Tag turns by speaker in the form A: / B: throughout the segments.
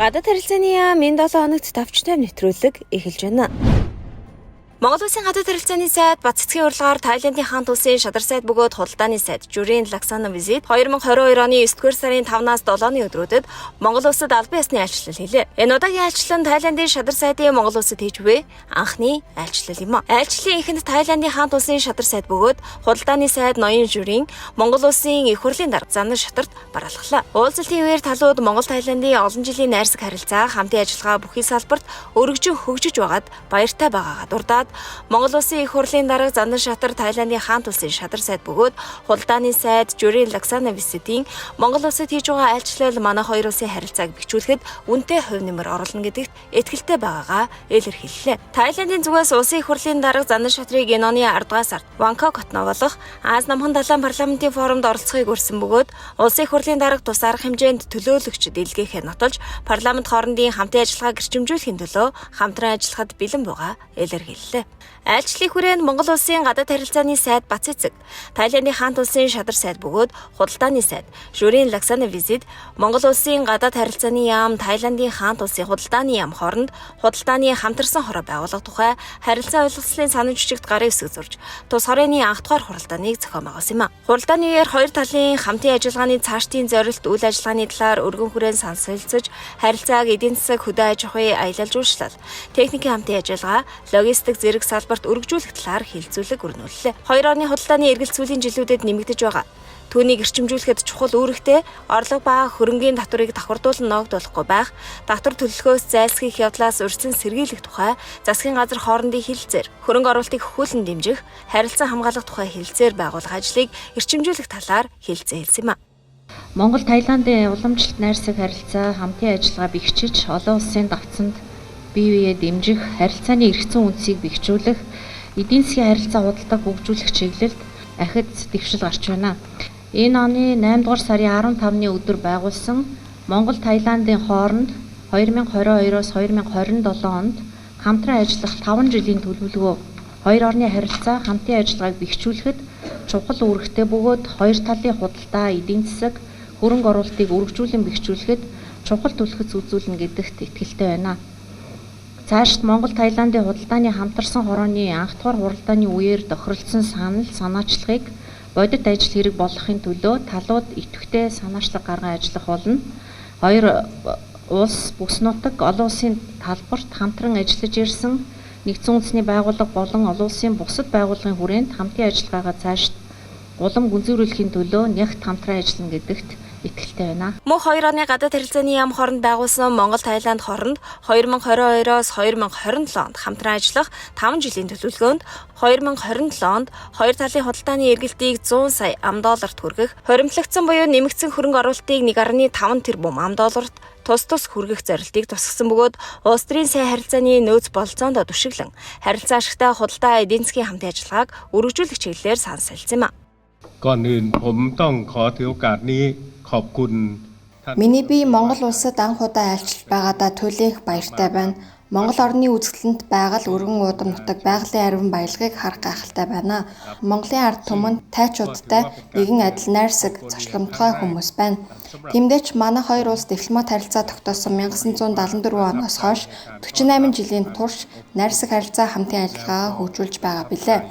A: Гадаад харилцааны яам энэ 7 хоногт тавч 50 нэвтрүүлэг эхэлж байна. Монгол Улсын гадаад харилцааны сайд Бат цэцгийн урилгаар Таиландын хаант улсын шадар сайд бөгөөд худалдааны сайд Журийн Лаксана визит 2022 оны 9-р сарын 5-наас 7-ны өдрүүдэд Монгол улсад албан ёсны айлчлал хийлээ. Энэ удаагийн айлчлал нь Таиландын шадар сайдын Монгол улсад хийж буй анхны айлчлал юм а. Айлчлалын эхэнд Таиландын хаант улсын шадар сайд бөгөөд худалдааны сайд ноён Журийн Монгол улсын их хурлын дарга Занан шатарт бараалхлаа. Уулзалтын үеэр талууд Монгол Таиландын олон жилийн найрсаг харилцаа, хамтын ажиллагаа бүхий салбарт өргөжин хөгжиж байгаад баяртай байгаагаа дурдаад Монгол Улсын их хурлын дарга Зандан Шатар Таиландын хаант улсын шадар сайд бөгөөд худалдааны сайд Журийн Лаксана Виситийн Монгол улсад хийж байгаа айлчлал манай хоёр улсын харилцааг бэхжүүлэхэд үнэтэй хувь нэмэр оруулна гэдэгт итгэлтэй байгаагаа илэрхийллээ. Таиландын зүгээс улсын их хурлын дарга Зандан Шатрыг энэ оны 10 дугаар сард Бангкок хотноо болох Ази Номхон далайн парламентын форумд оролцохыг өрсөн бөгөөд улсын их хурлын дарга тус арга хэмжээнд төлөөлөгчд илгээхээ нотолж парламент хоорондын хамтын ажиллагааг эрчимжүүлэхийн төлөө хамтран ажиллахад бэлэн байгаа илэрхийллээ. Айлчлалын хүрээнд Монгол Улсын гадаад харилцааны сайд Бац эцэг, Таиландын хаант улсын шадар сайд бөгөөд худалдааны сайд Журийн Лаксана визит Монгол Улсын гадаад харилцааны яам Таиландын хаант улсын худалдааны яам хооронд худалдааны хамтарсан хороо байгуулах тухай харилцаа ойлголцлын санал жижигт гарын үсэг зурж тус хорооны анх дугаар хуралдааныг зохион байгуулсан юм а. Хуралдааны үеэр хоёр талын хамтын ажиллагааны цаашдын зорилт үйл ажиллагааны талаар өргөн хүрээнд санал солилцож харилцааг эдийн засаг, хөдөө аж ахуйн аялал жуулчлал, техникийн хамтын ажиллагаа, логистик зэрэг салбарт өргөжүүлэх талаар хэлцүүлэг өрнүүллээ. Хоёр орны худалдааны эргэлт сүүлийн жилүүдэд нэмэгдэж байгаа. Түүнийг эрчимжүүлэхэд чухал үүрэгтэй орлого ба хөрөнгийн татварыг давхардуулан ноогдуулахгүй байх, татвар төлөлгөөс зайлсхийх явдлаас урьдчилан сэргийлэх тухай засгийн газар хоорондын хэлэлцээр, хөрөнгө оруулалтыг хөхүүлэн дэмжих, харилцан хамгаалах тухай хэлэлцээр байгуулах ажлыг эрчимжүүлэх талаар хэлэлцээ хэлсэн юм а.
B: Монгол Таиландын уламжлалт найрсаг харилцаа, хамтын ажиллагаа бэхжиж, олон улсын давтсанд бие биеэ дэмжих, харилцааны эргэцэн үндсийг бэхжүүлэх, эдийн засгийн харилцаа худалдааг хөгжүүлэх чиглэлд ахиц дэвшил гарч байна. Энэ оны 8 дугаар сарын 15-ны өдөр байгуулсан Монгол Таиландын хооронд 2022-оос 2027 онд хамтран ажиллах 5 жилийн төлөвлөгөө хоёр орны харилцаа хамтын ажиллагааг бэхжүүлэхэд чухал үүрэгтэй бөгөөд хоёр талын худалдаа, эдийн засаг, хөрөнгө оруулалтыг өргөжүүлэн бэхжүүлэхэд чухал түлхэц үзүүлнэ гэдэгт итгэлтэй байна. Цаашд Монгол Таиландын худалдааны хамтарсан хорооны анх дугаар хуралдааны үеэр тохиролцсон санал санаачлагыг бодит ажил хэрэг болгохын төлөө талууд идэвхтэй санаачлаг гарган ажиллах болно. Хоёр улс бүс нутаг олон улсын талбарт хамтран ажиллаж ирсэн нэгдсэн үндэсний байгууллага болон олон улсын бусад байгууллагын хүрээнд хамтын ажиллагаагаа цаашд улам гүнзгийрүүлэхийн төлөө нягт хамтран ажиллана гэдэгт итгэлтэй байна.
A: Мөн хоёр орны гадаад харилцааны яам хооронд байгуулсан Монгол Таиланд хооронд 2022-оос 2027 онд хамтран ажиллах 5 жилийн төлөвлөгөөнд 2027 онд хоёр талын худалдааны эргэлтийг 100 сая ам долларт хүргэх, хуримтлагдсан буюу нэмэгдсэн хөрөнгө оруулалтыг 1.5 тэрбум ам долларт тус тус хүргэх зорилтыг тусгасан бөгөөд улс төрийн сайн харилцааны нөөц бололцоонд түшиглэн харилцаа ашигтай худалдаа эдийн засгийн хамтын ажиллагааг өргөжүүлэх чиглэлээр санал солилцсон юм а.
C: ก่อนอื่นผมต้องขอถือโอกาสนี้ขอบคุณท่าน
D: Миний бие Монгол улсад анх удаа айлчлал байгаадаа туйлын их баяртай байна. Монгол орны үзэсгэлэнт байгаль, өргөн уудам нутаг, байгалийн ариван баялагийг харах гайхалтай байна. Монголын ард түмэн тайчуудтай нэгэн адил найрсаг, зочломтгой хүмүүс байна. Тиймдээ ч манай хоёр улс дипломат харилцаа тогтоосон 1974 оноос хойш 48 жилийн турш найрсаг харилцаа хамтын ажиллагаагаа хөгжүүлж байгаа билээ.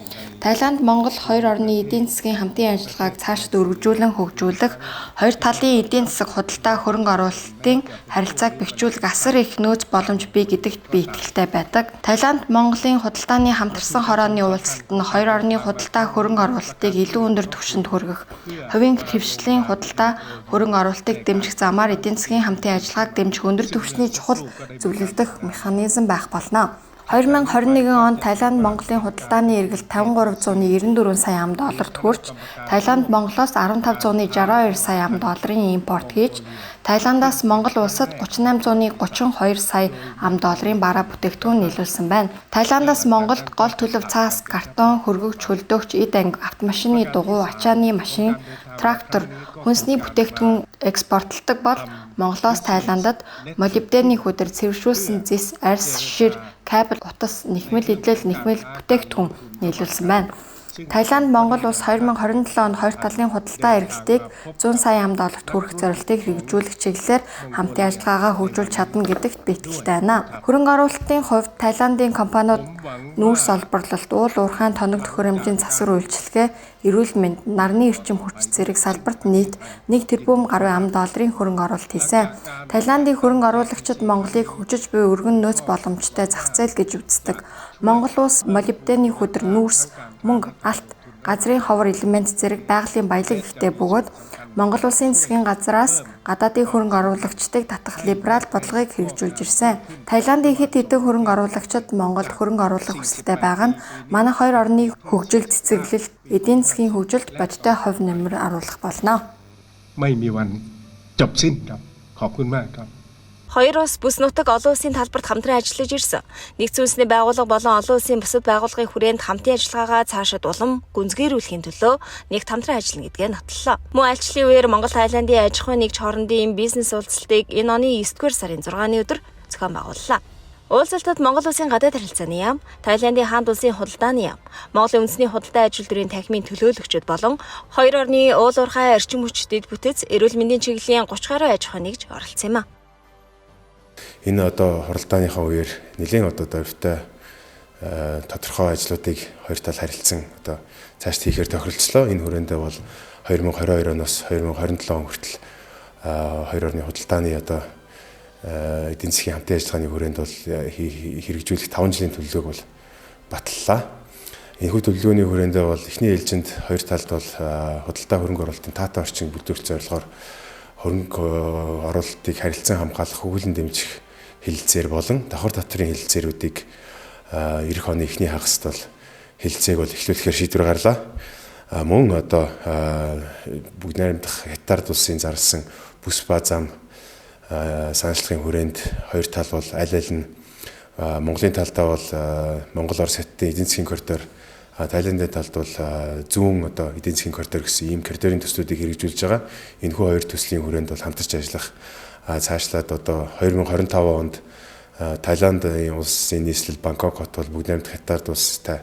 D: Таиланд Монгол хоёр орны эдийн засгийн хамтын ажиллагааг цаашид өргөжүүлэн хөгжүүлэх, хоёр талын эдийн засаг худалдаа хөрөнгө оруулалтын харилцааг бэхжүүлэх асар их нөөц боломж бий гэдэгт би итгэлтэй байдаг. Таиланд Монголын худалдааны хамтарсан хорооны уулзалт нь хоёр орны худалдаа хөрөнгө оруулалтыг илүү өндөр түвшинд хүргэх, хувийн хэвшлийн худалдаа хөрөнгө оруулалтыг дэмжих замаар эдийн засгийн хамтын ажиллагааг дэмжих өндөр түвшний чухал зөвлөлдөх механизм байх болно. 2021 онд Таиланд Монголын худалдааны эргэлт 53.94 сая ам долларт хүрч, Таиланд Монголоос 15.62 сая ам долларын импорт хийж, Таиландаас Монгол улсад 38.32 сая ам долларын бараа бүтээгдэхүүн нийлүүлсэн байна. Таиландаас Монголд гол төлөв цаас, картон, хөргөгч, хөлдөөгч, эд анги, автомашины дугуй, ачааны машин, трактор, хүнсний бүтээгдэхүүн экспортлдог бол Монголоос Таиландад молибдены хүдэр, цэвэршүүлсэн зэс, арьс, шир, кабель, утас, нэхмэл эдлэл, нэхмэл бүтээгдэхүүн нийлүүлсэн байна. Таиланд Монгол улс 2027 онд хоёр талын худалдаа эргэлтийг 100 сая ам долларт хүргэх зорилтыг хэрэгжүүлэх чиглэлээр хамтын ажиллагаагаа хөгжүүлж чадна гэдэгт би итгэлтэй байна. Хөрөнгө оруулалтын хувьд Таиландын компаниуд нүүрс олборлолт, уул уурхайн тоног төхөөрөмжийн засвар үйлчилгээ, эрүүл мэнд, нарны эрчим хүч зэрэг салбарт нийт 1 тэрбум гаруй ам долларын хөрөнгө оруулалт хийсэн. Таиландын хөрөнгө оруулагчид Монголыг хөгжиж буй өргөн нөөц боломжтой зах зээл гэж үздэг. Монгол улс молибдены хүдэр, нүүрс, мөнгө, алт, газрын ховор элемент зэрэг байгалийн баялаг ихтэй бөгөөд Монгол улсын засгийн газраас гадаадын хөрөнгө оруулагчдыг татах либерал бодлогыг хэрэгжүүлж ирсэн. Таиландын хэд хэдэн хөрөнгө оруулагчид Монголд хөрөнгө оруулах хүсэлтэй байгаа нь манай хоёр орны хөгжил цэцэглэлт, эдийн засгийн хөгжилд бодитой хувь нэмэр оруулах болно.
C: ไม่มีวันจบสิ้นครับขอบคุณมากครับ
A: Хоёр улс бүс нутаг олон улсын талбарт хамтран ажиллаж ирсэн. Нэгдсэн үндэсний байгууллага болон олон улсын бусад байгууллагын хүрээнд хамтын ажиллагаагаа цаашид улам гүнзгийрүүлэхийн төлөө нэгт хамтран ажиллана гэдгээ нотлолоо. Мөн айлчлалын үеэр Монгол Таиландын аж ахуйн нэгж хоорондын бизнес уулзалтыг энэ оны 9-р сарын 6-ны өдөр зохион байгууллаа. Уулзалтад Монгол Улсын гадаад харилцааны яам, Таиландын хаант улсын худалдааны яам, Монголын үндэсний худалдаа аж үйлдвэрийн танхимын төлөөлөгчид болон хоёр орны уул уурхай эрчим хүч дэд бүтэц, эрүүл мэндийн чиглэлийн 30 гаруй аж ахуйн нэгж оролцсон юм а.
E: Энэ одоо хуралдааныхаа үеэр нэлээн одоо дөрвтэй тодорхой ажлуудыг хоёр тал харилцан одоо цааш хийхээр тохиролцлоо. Энэ хүрээндээ бол 2022 оноос 2027 он хүртэл хоёр орны худалдааны одоо эдийн засгийн хамтын ажиллагааны хүрээнд бол хэрэгжүүлэх 5 жилийн төлөвлөгөөг бол баталлаа. Энэхүү төлөвлөгөөний хүрээндээ бол эхний ээлжинд хоёр талд бол худалдаа хөрөнгө оруулалтын таатай орчин бүрдүүлэх зорилгоор хөрөнгө оруулалтыг харилцан хамгаалах, хөвгөлн дэмжих хэлэлцээр болон давхар татврын хэлэлцээрүүдийг ирэх оны эхний хагаст бол хэлэлцээг бол эхлүүлэхээр шийдвэр гарлаа. Мөн одоо бүгд найрамдах Хятад улсын зарласан бүс ба зам санаачлагын хүрээнд хоёр тал бол аль аль нь Монголын талдаа бол Монгол Орос Хятадын эдийн засгийн коридор, Таиландын талд бол зүүн одоо эдийн засгийн коридор гэсэн ийм коридорын төслүүдийг хэрэгжүүлж байгаа. Энэхүү хоёр төслийн хүрээнд бол хамтарч ажиллах цаашлаад одоо 2025 онд Таиландын улсын нийслэл Бангкок хот бол бүгд найрамдах Хятад улстай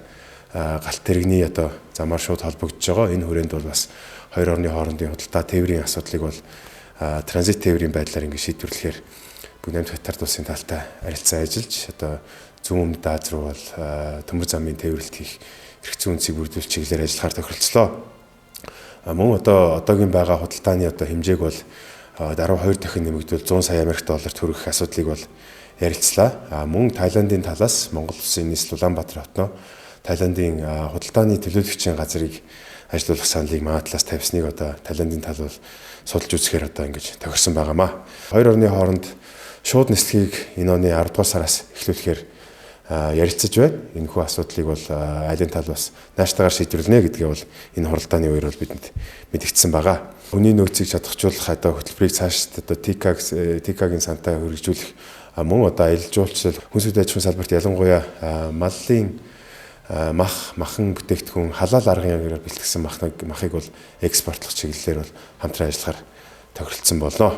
E: галт тэрэгний одоо замаар шууд холбогдож байгаа. Энэ хүрээнд бол бас хоёр орны хоорондын худалдаа тээврийн асуудлыг бол транзит тээврийн байдлаар ингэ шийдвэрлэхээр бүгд найрамдах Хятад улсын талтай харилцан ажиллаж одоо зүүн өмнөд Аз руу бол төмөр замын тээвэрлэлт хийх эрх зүйн үндсийг бүрдүүлэх чиглэлээр ажиллахаар тохиролцлоо. Мөн одоо одоогийн байгаа худалдааны одоо хэмжээг бол дараа 2 дахин нэмэгдвэл 100 сая Америк долларт хүргэх асуудлыг бол ярилцлаа. Мөн Таиландын талаас Монгол улсын нийслэл Улаанбаатар хотноо Таиландын худалдааны төлөөлөгчийн газрыг ажилуулах саналыг манай талаас тавьсныг одоо Таиландын тал бол судалж үзэхээр одоо ингэж тохирсон байгаамаа. Хоёр орны хооронд шууд нислэгийг энэ оны 10 дугаар сараас эхлүүлэхээр ярилцаж байна. Энэхүү асуудлыг бол айлын тал бас нааштайгаар шийдвэрлэнэ гэдгээ бол энэ хуралдааны үеэр бол бидэнд мэдэгдсэн байгаа. Үнийн нөөцийг чадахжуулах одоо хөтөлбөрийг цааш одоо ТК-гийн сантай хэрэгжүүлэх, мөн одоо аялал жуулчлал, хүнсүд аж ахуйн салбарт ялангуяа маллын мах, махан бүтээгдэхүүн халаал аргын ямгаар бэлтгэсэн махыг бол экспортлох чиглэлээр бол хамтран ажиллахаар тохиролцсон боллоо.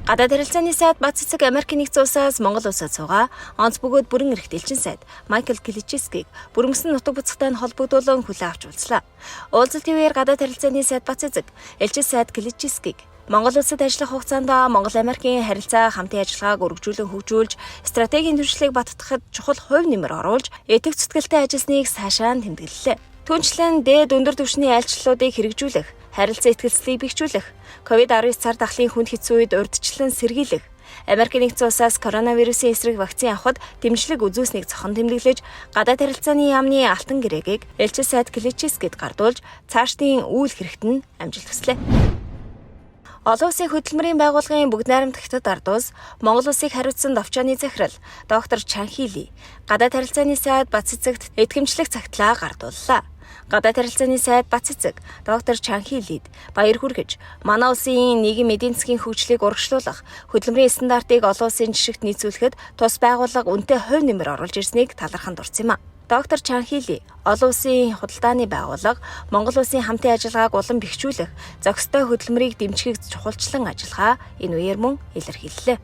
A: Гадаад харилцааны сайд Бат Цэцэг Америкийн нэгдсэн улсаас Монгол улсад суугаа онц бөгөөд бүрэн эрхт элчин сайд Майкл Кличевскийг бүрэмгсэн нутаг буцагтай нь холбогдуулан хүлээн авч уулзлаа. Уулзалтын үеэр гадаад харилцааны сайд Бат Цэцэг элчин сайд Кличевскийг Монгол улсад ажиллах хугацаанд Монгол Америкийн харилцаа хамтын ажиллагааг өргөжүүлэн хөгжүүлж стратегийн түвшлийг баттгахад чухал хувь нэмэр оруулж итгэх зүтгэлтэй ажилласныг цаашаа тэмдэглэлээ. Түүнчлэн дээд өндөр түвшний айлчлалуудыг хэрэгжүүлэх, харилцан итгэлцлийг бэхжүүлэх, COVID-19 цар тахлын хүнд хэцүү үед урьдчилан сэргийлэх, Америкийн нэгдсэн улсаас коронавирусын эсрэг вакцин авахд дэмжлэг үзүүлсэнийг цохон тэмдэглэж, гадаад харилцааны яамны алтан гэрээгийг элчин сайд Кличевскид гардуулж, цаашдын үйл хэрэгт нь амжилт хүслээ. Олон улсын хөдөлмөрийн байгууллагын бүгд найрамдах Хятад ард улс Монгол улсыг хариуцсан товчооны захирал доктор Чанхи Ли гадаад харилцааны сайд Бат Цэцэгт итгэмжлэх цагтлаа гардууллаа. Гадаад харилцааны сайд Бат Цэцэг доктор Чанхи Лид баяр хүргэж, манай улсын нийгэм эдийн засгийн хөгжлийг урагшлуулах, хөдөлмөрийн стандартыг олон улсын жишгт нийцүүлэхэд тус байгууллага үнэтэй хувь нэмэр оруулж ирснийг талархан дурдсан юм а. Доктор Чанхи Ли олон улсын худалдааны байгууллага Монгол улсын хамтын ажиллагааг улам бэхжүүлэх, зохистой хөдөлмөрийг дэмжихийг чухалчлан ажиллахаа энэ үеэр мөн илэрхийллээ.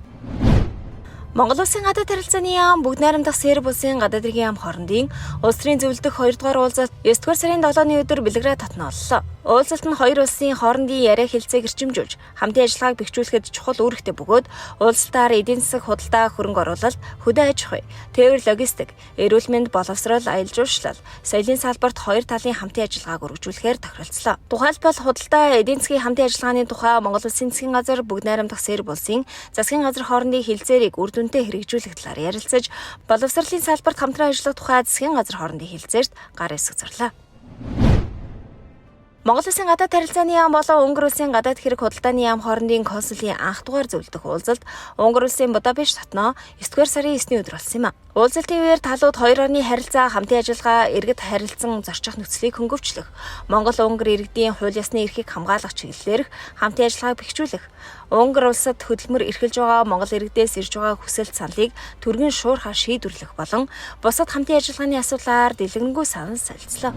A: Монгол Улсын гадаад харилцааны яам бүгд найрамдах Серб улсын гадаад хэргийн яам хоорондын улс төрийн зөвлөдөх 2 дугаар уулзалт 9 дугаар сарын 7-ны өдөр Белград хотод боллоо. Уулзалт нь хоёр улсын хоорондын яриа хэлцээг эрчимжүүлж, хамтын ажиллагааг бэхжүүлэхэд чухал үүрэгтэй бөгөөд уулзалтаар эдийн засаг, худалдаа, хөрөнгө оруулалт, хөдөө аж ахуй, тээвэр логистик, эрүүл мэнд, боловсрол, аялал жуулчлал, соёлын салбарт хоёр талын хамтын ажиллагааг өргөжүүлэхээр тохиролцлоо. Тухайлбал худалдаа, эдийн засгийн хамтын ажиллагааны тухай Монгол Улсын засгийн газар, бүгд найрамдах Серб улсын засгийн газар хоорондын хэлцээрийг үр дүнтэй хэрэгжүүлэх талаар ярилцаж, боловсролын салбарт хамтран ажиллах тухай засгийн газар хоорондын хэлцээрт гар хэсэг зарлаа. Монгол Улсын гадаад харилцааны яам болон Унгар улсын гадаад хэрэг худалдааны яам хоорондын консулын анх дугаар зөвлөдөх уулзалт Унгар улсын Будапешт хотноо 9 дугаар сарын 9-ний өдөр болсон юм а. Уулзалтын үеэр талууд хоёр орны харилцаа, хамтын ажиллагаа, иргэд харилцан зорчих нөхцөлийг хөнгөвчлөх, Монгол-Унгар иргэдийн хууль ёсны эрхийг хамгаалах чиглэлээрх хамтын ажиллагааг бэхжүүлэх, Унгар улсад хөдөлмөр эрхэлж байгаа Монгол иргэдээс ирж байгаа хүсэлт саналыг түргэн шуурхаа шийдвэрлэх болон бусад хамтын ажиллагааны асуудлаар дэлгэрэнгүй санал солилцлоо.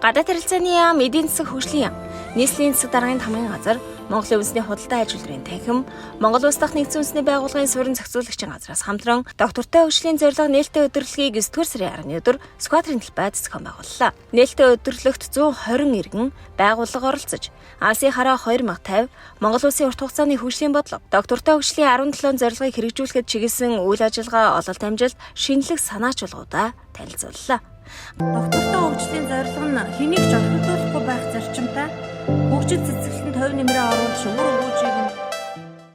A: Гадаад харилцааны яам, эдийн засаг хөгжлийн яам, нийслэлийн засаг даргын тамгын газар, Монголын үндэсний худалдаа аж үйлдвэрийн танхим, Монгол Улс дахь нэгдсэн үндэсний байгууллагын суурин зохицуулагчийн газраас хамтран доктортой хөгжлийн зорилго нээлттэй өдөрлөгийг 9 дугаар сарын 10-ны өдөр Сүхбаатарын талбайд зохион байгууллаа. Нээлттэй өдөрлөгт 120 иргэн байгууллага оролцож, Алсын хараа 2050, Монгол Улсын урт хугацааны хөгжлийн бодлого, доктортой хөгжлийн 17 зорилгыг хэрэгжүүлэхэд чиглэсэн үйл ажиллагаа, ололт амжилт, шинэлэг санаачилгуудаа танилцууллаа.
F: Доктортой хөгжлийн зорилго нь хэнийг ч орхигдуулахгүй байх зарчимтай хөгжил цэцэглэтэнд хувь нэмрээ оруулж үр өгөөжийг нь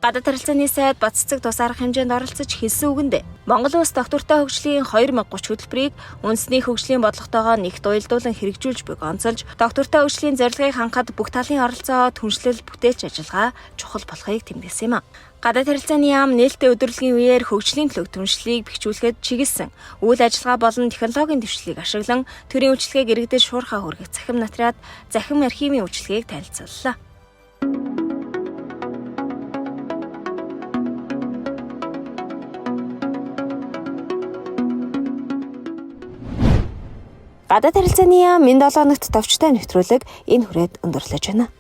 A: Гадаад харилцааны сайд Бат цэцэг тус арга хэмжээнд оролцож хэлсэн үгэндээ Монгол улс доктортой хөгжлийн 2030 хөтөлбөрийг үндэсний хөгжлийн бодлоготойгоо нэгт уялдуулан хэрэгжүүлж буйг онцолж, доктортой хөгжлийн зорилгыг хангахад бүх талын оролцоо, түншлэл, бүтээлч ажиллагаа чухал болохыг тэмдэглэсэн юм а. Гадаад харилцааны яам нээлттэй өдөрлөгийн үеэр хөгжлийн төлөв түншлэлийг бэхжүүлэхэд чиглэсэн үйл ажиллагаа болон технологийн дэвшлийг ашиглан төрийн үйлчилгээг иргэдэд шуурхаа хүргэх цахим материал, захим архивын үйлчилгээг танилцууллаа. Гадаад харилцааны яам энэ 7 хоногт товчтой нэвтрүүлэг энэ хүрээд өндөрлөж байна.